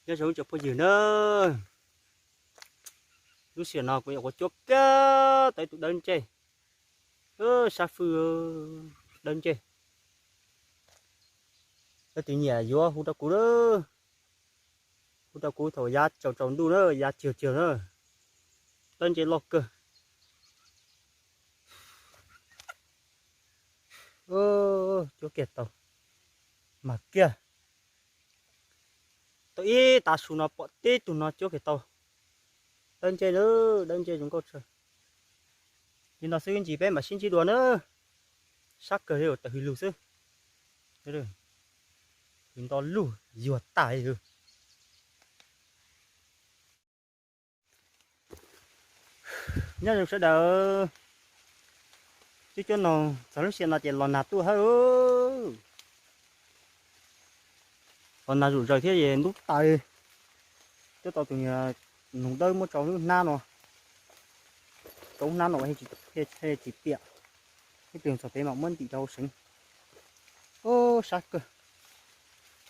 Nyob zoo ib tsoom phooj ywg na, lub sij hawm no kuv yuav ua cuab kiag tau ib tug dawb ntseg, sab fwj dawb ntseg. Leej twg nyiam yuav hu rau kuv, hu rau kuv thaum yav tsaus tsaus ntuj na, yav tsawg tsawg na, dawb ntseg loj kawg. Cuab kiag tau, mag kiag. Tau ib tav su no pom tib tug no cuab kiag tau. Dawb ntseg, dawb ntseg zoo nkauj tshaj. Li no xwb ntsis peb mam sib ntsib dua na. Sab kawg li, tawm hws lug xwb. Hws nto lug yuag tas li. Nyob zoo sawv daws, cuab cuab noog txog lub sij hawm no ces los nag tuaj hawb. Los nag zuj zus thiab es ntub tas. Cuab tau tus noog dawb muab tso lub hnab no, tso lub hnab no thiaj tsis piam. Ib pliag txog pem mam muab ntim rau hauv seev. Sab kawg.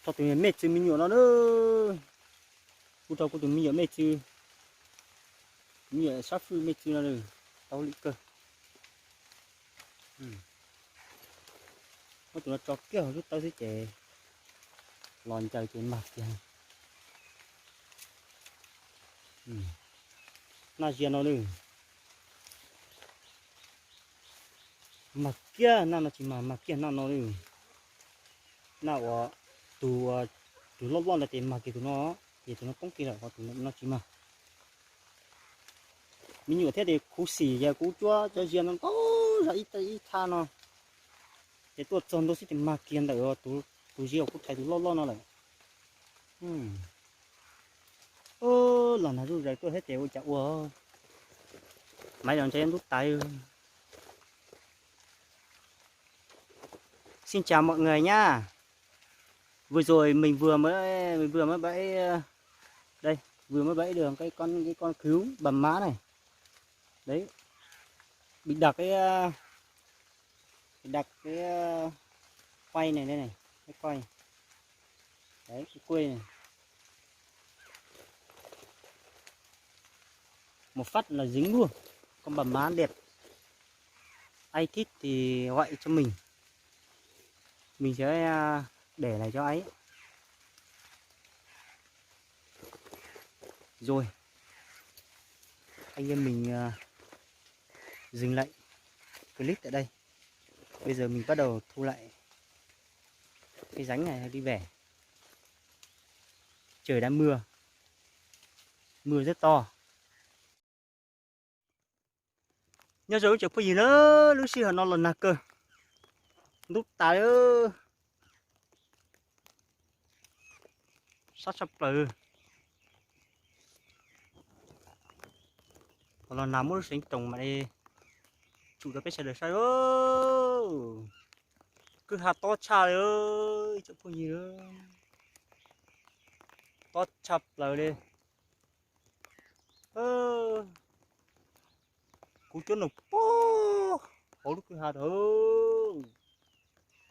Tso tus me txwv me nyuam no na, kuv rau kuv tus me nyuam me txwv, me nyuam sab fwj me txwv no, tau li kawg. Muab tus no tso kiag hauv lub tawb xwb ces los ncaws ces mag kiag. Naj zias no li, mag kiag naj no tsis mag, mag kiag naj no li. Naj uas tus, tus loj loj ntawd ces mag kiag tus no, ces tus no poob kiag lawm, ho tus no tsis mag. Me nyuam thiab ces khuv xim yog kuv cuab cov zias no ntau zog ib tag ib txha no, ces tuaj txog ntua xwb ces mag kiag ntawm tus zias uas kuv rhais tus loj loj no lawm. Los nag zuj zus tuaj thiab ces ua cas ua, maiv los ntshe ntub tas. Xin chào mọi người nhá. Vừa rồi mình vừa mới, mình vừa mới bẫy, đây, vừa mới bẫy được cái con, cái con cừu bầm má này. Đấy. Mình đặt cái, ờ, mình đặt cái, ờ, quay này đây này, cái quay. Đấy, cái quay này. Một phát là dính luôn. Con bầm má đẹp. Ai thích thì gọi cho mình. Mình sẽ, à, để lại cho ấy. Rồi. Anh em mình, à, dừng lại clip tại đây. Bây giờ mình bắt đầu thu lại cái ránh này đi về. Trời đang mưa. Mưa rất to. Nyob zoo ib tsoom phooj ywg na, lub sij hawm no los nag kawg, ntub tas, sab tshaj plaws. Los nag muab lub seev toom mam li tshum rau peb sawv daws saib. Kwj ha tob tshaj li, ib tsoom phooj ywg, tob tshaj plaws li. Kuv cuab noog pog hauv lub kwj ha tod,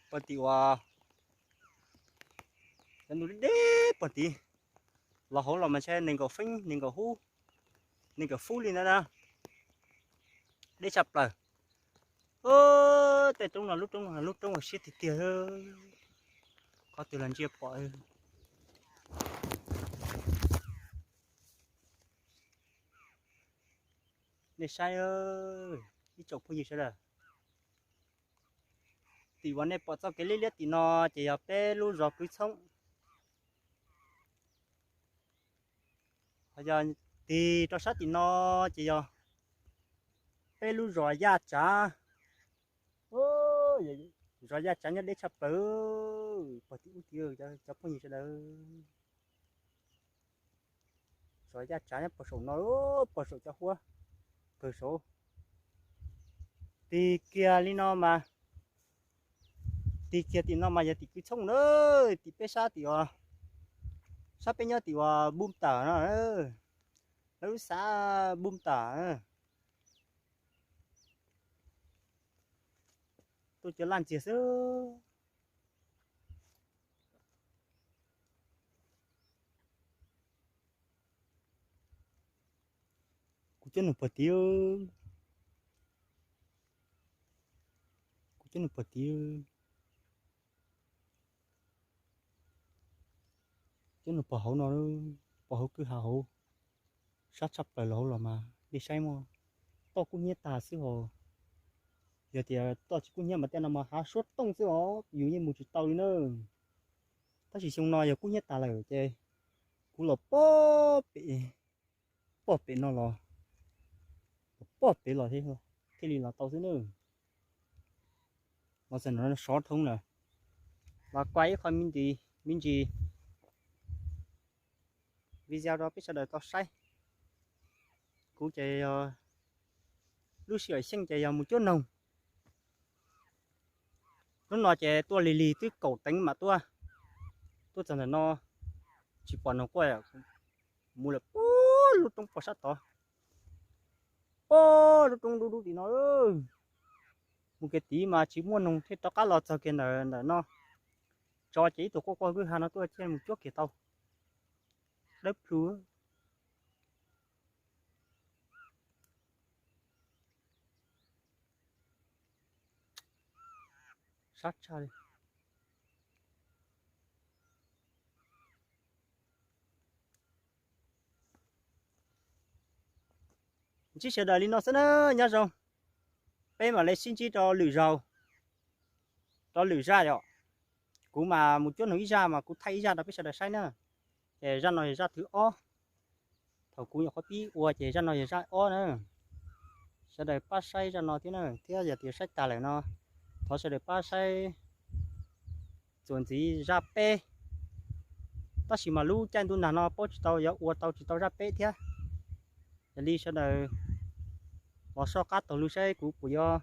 pog tim uas cov ntug deb deb pog tid, los hauv los mas ntshe nees nkaum feeb, nees nkaum hub, nees nkaum fub li ntawd na. Deb tshaj plaws. Tej roob no, lub roob no lub roob uas siab tiag tiag, qhov twg los ntsia pom. Nej saib, ib tsoom phooj ywg sawv daws, tim uas nej pom txoj kev liab liab tim no ces yog peb lub zos Kwv Txhoob. Ho yog tig rau sab tim no ces yog peb lub zos Yaj Tsav. Zos Yaj Tsav nyob deb tshaj plaws, pog tim ub tid, cov phooj ywg sawv daws. Zos Yaj Tsav nyob pog saum no, pog saum cov huab kawg saud. Tig kiag li no mas, tig kiag tim no mas yog tim Kwv Txhoob na, tim peb sab tim uas, sab peb nyob tim uas Npum Tawm no, lawv lub xav Npum Tawm. Tuaj cov laj ntxiag xwb. Cuab noog pog tiv, kuv cuab noog pog tiv, cuab noog pog hauv no, pog hauv kwj ha hauv, sab tshaj plaws los hauv los mas nej saib mas, toj kub hnyiab tag xwb hos. Yog tias toj tsis kub hnyiab mas tej no mas hav suab tooj xwb os, yus yeej mus tsis tau li na. Tab sis xyoo no yog kub hnyiab tas lawm ces kuv los pog pem, pog pem no los, pog pem los thiaj li los tau xwb na. Los txog no sov thoob lawm, los kuaj ib qho me ntsis video rau peb sawv daws tau saib. Kuv ces yog lub sij hawm xyeej ces yog mus cuab noog. Hnub no ces tuaj lig lig twb kaum teev mam tuaj, tuaj txog ntawm no tsis pom noog quaj, mus lawm puag lub roob puag sab tod, puag lub roob dub dub tim no. Mus kiag tid mas tsis muaj noog thiaj rov qab los txog kiag ntawm ntawm no. Tso ces ib tug quaj quaj kwj ha no tuaj thiaj mus cuab kiag tau. Dawb plhu. Sab tshaj li. Ntsib sawv daws li no xwb na, nyob zoo. Peb mam li sib ntsib rau lwm zaus, rau lwm zaj yom. Kuv mas mus cuab noog ib zaj mas kuv thaij ib zaj rau peb sawv daws saib na. Ces zaj no yog zaj thib ob. Thaum kuv nyuam qhuav pib ua ces zaj no yog zaj ob na. Sawv daws pab saib zaj no thiab na, thiab yog tias saib tas lawm no, thov sawv daws pab saib txuas ntxiv zaj peb. Tab sis mas lub caij ntuj nag no paub tsis tau yuav ua tau tsis tau zaj peb thiab. Yog li sawv daws los soj qab taug lw saib kuv puas yuav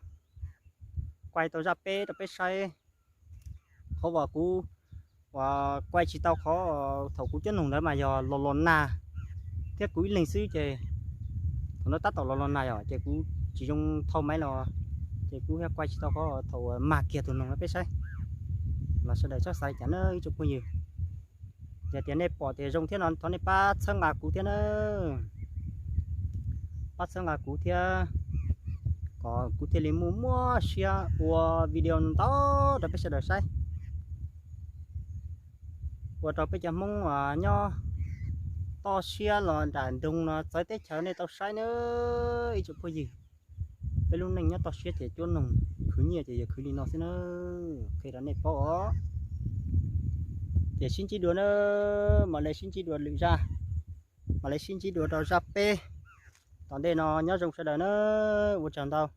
kuaj tau zaj peb rau peb saib. Qhov uas kuv, uas kuaj tsis tau qhov thaum kuv cuab noog ntawd mas yog los los nag thiab kuv ib leeg xwb ces thaum ntawd tab tom los los nag yom, ces kuv tsis zoo thau maiv los, ces kuv thiaj kuaj tsis tau qhov thaum uas mag kiag tus noog rau peb saib. Los sawv daws txhob xav li cas na ib tsoom phooj ywg. Yog tias nej pom tias zoo thiab no thov nej pab txhawb nqa kuv thiab na. Pab txhawb nqa kuv thiab, kom kuv thiaj li muaj muaj siab ua video ntau rau peb sawv daws saib, ua rau peb cov Hmoob uas nyob toj siab los nram nroog no txawv teb chaws nej tau saib na ib tsoom phooj ywg. Peb lub neej nyob toj siab ces cuab noog khwv nyiaj ces yog khwv li no xwb na, qhia rau nej paub os. Ces sib ntsib dua na, mam li sib ntsib dua lwm zaj, mam li sib ntsib dua rau zaj peb. Tom ntej no nyob zoo sawv daws na, ua tsaug ntau.